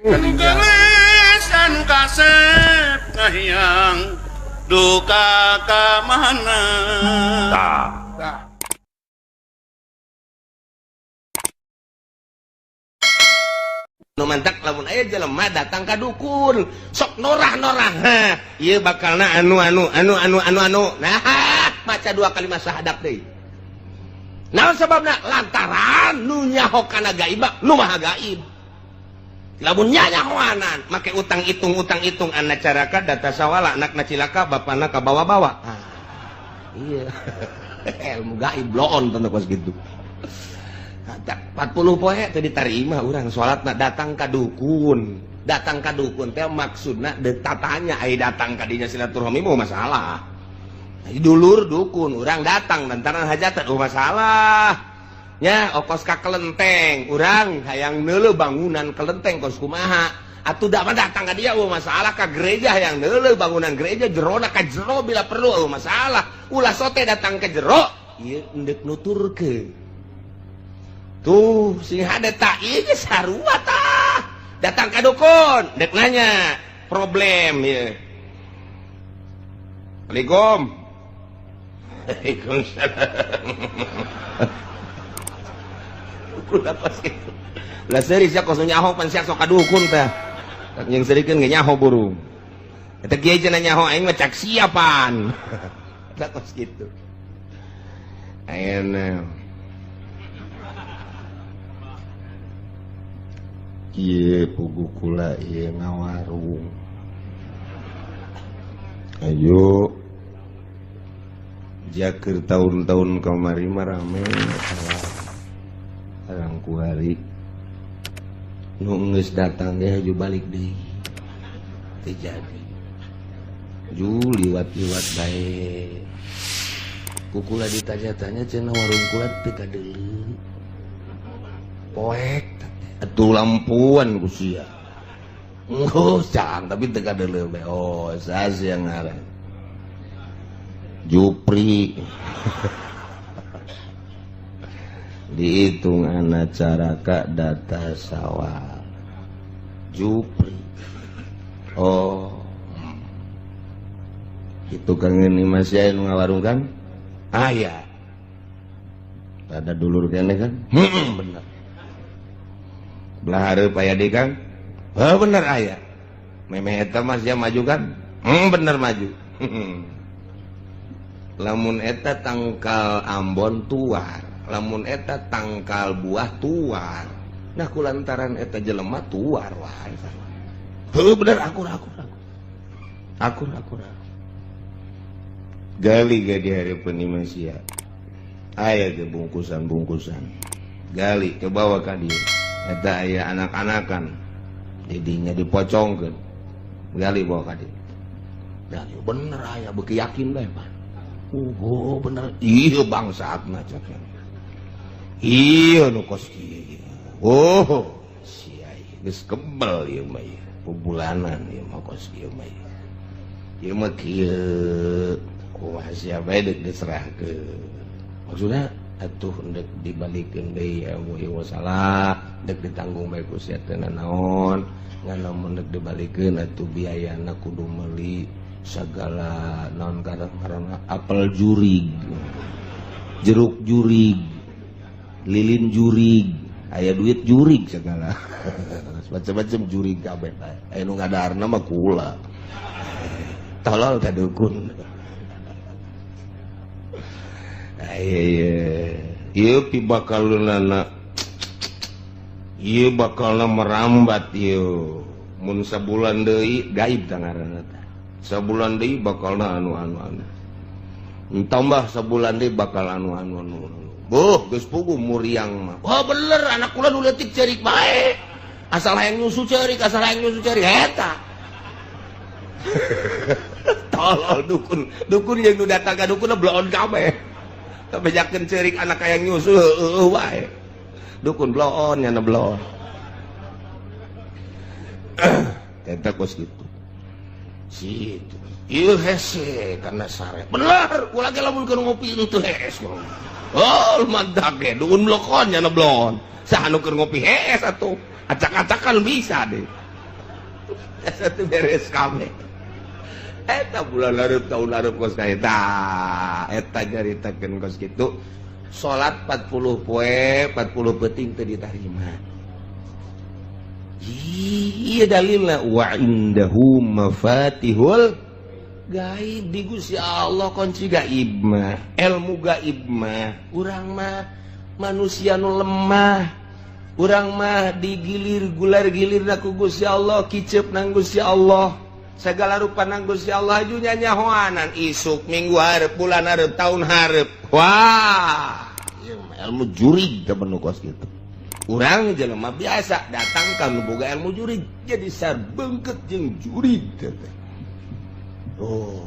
Anu gelis anu kasep kahiyang duka ka mana. Tah. Nu mantak lamun aya jelema datang ka dukun sok norah-norah ha ieu bakalna anu anu anu anu anu anu nah maca dua kalimat syahadat deui. Naon sababna? Lantaran nu nyaho kana gaib nu maha gaib. Lamun nyanyahoanan make utang hitung anak caraka data sawala anakna cilaka bapana kabawa-bawa. Ah, iya. Ilmu gaib bloon tanda kos gitu. 40 poe teu ditarima urang salatna datang ka dukun. Datang ka dukun teh maksudna deuk tatanya ai datang ka dinya silaturahmi mah masalah. Dulur dukun urang datang lantaran hajatan oh masalah. Nya okos ka kelenteng urang hayang neuleuh bangunan kelenteng kos kumaha. Atuh da mah datang ka dia oh masalah ka gereja hayang neuleuh bangunan gereja jerona ka jero bila perlu oh masalah. Ulah sote datang ka jero ieu endek nuturkeun. Tuh sing hade tak ieu sarua tah. Datang ka dukun dek nanya problem ieu. Assalamualaikum. Waalaikumsalam. Udah pas gitu. Lah seuri sia kos nyaho pan sia sok ka dukun tah. Jeung seurikeun ge nyaho burung. Eta kieu cenah nyaho aing mah cak siapan. Eta kos kitu. Ayeuna ieu pugu kula ieu ngawarung. Ayo jakeur tahun-tahun kamari mah rame orang kuari nu geus datang ge haju balik deui. Teu jadi. Ju liwat-liwat bae. Ku kula ditanya-tanya cenah warung kula teu kadeuleu. Poek atuh lampuan ku sia. Oh, cang tapi teu kadeuleu bae. Oh, saha yang ngaran? Jupri. Dihitung anak caraka data sawah Jupri. Oh, itu kangen masih anu ngawarung kan? Ah ya, ada dulur kene kan? Bener. Belah hareup aya deui kan? Oh bener aya. Memeh eta mah sia maju kan? Bener maju. Lamun eta tangkal ambon tuar, lamun eta tangkal buah tuar. Nah kulantaran eta jelema tuar wae. Heuh bener akur akur akur. Akur akur. Gali ge di hareupeun imah sia. Aya ge bungkusan-bungkusan. Gali ke bawah ka dieu. Eta aya anak-anakan. Didinya dipocongkeun. Gali bawa ka dieu. Gali bener aya beuki yakin bae, Pak. Oh bener iya bangsatna cek. Iya nu kos kieu. Oh sia geus kebel ieu mah ieu. Pebulanan ieu mah kos kieu mah ieu. Ieu mah kieu kumaha sia bae deuk diserahkeun. Maksudna atuh endek dibalikeun deui ilmu ieu salah, dek ditanggung bae ku sia teh nanaon. Ngan lamun dek dibalikeun atuh biayana kudu meuli segala naon karena apel jurig, jeruk jurig, lilin jurig, aya duit jurig segala, macam-macam jurig kabeh. Aya nu ngadaharna mah kula, tolol ka dukun. Aya ieu pibakaleunana, ieu bakalna merambat ieu. Mun sabulan deui gaib tah ngaranna teh. Sabulan deui bakalna anu anu anu. Tambah sabulan deui bakal anu anu anu. Boh, geus puguh muriang mah. Wah bener anak kula nu leutik ceurik bae. Asal hayang nyusu ceurik, asal hayang nyusu ceurik eta. Tolol dukun, dukun jeung nu datang ka dukun bloon kabeh. Kabejakeun ceurik anak hayang nyusu heueuh wae. Dukun bloon nyana bloon. Eta kos kitu. Situ. Ieu hese karena sare. Bener, ulah ge lamun keur ngopi itu hees. Oh, mantap ge, dukun blokon nyana blon. Saha nu keur ngopi hees atuh. Acak-acakan bisa deh. Satu beres kabeh. Eta bulan hareup, tahun hareup, kos eta. Eta nyaritakeun kos kitu. Salat 40 poe 40 peuting teu ditarima. Iya, dalilna wa indahu mafatihul gaib, di Gusti Allah kunci gaib mah, ilmu gaib mah. Urang mah manusia nu lemah, urang mah digilir gular gilir ku Gusti Allah, kicep nang Gusti Allah, segala rupa nang Gusti Allah. Ajunya nyahoanan isuk, minggu hareup, bulan hareup, tahun hareup. Wah, ilmu jurig temen kos gitu. Urang jelema biasa datang ka nu boga ilmu jurig, jadi sarbengket jeung jurig teh. Oh.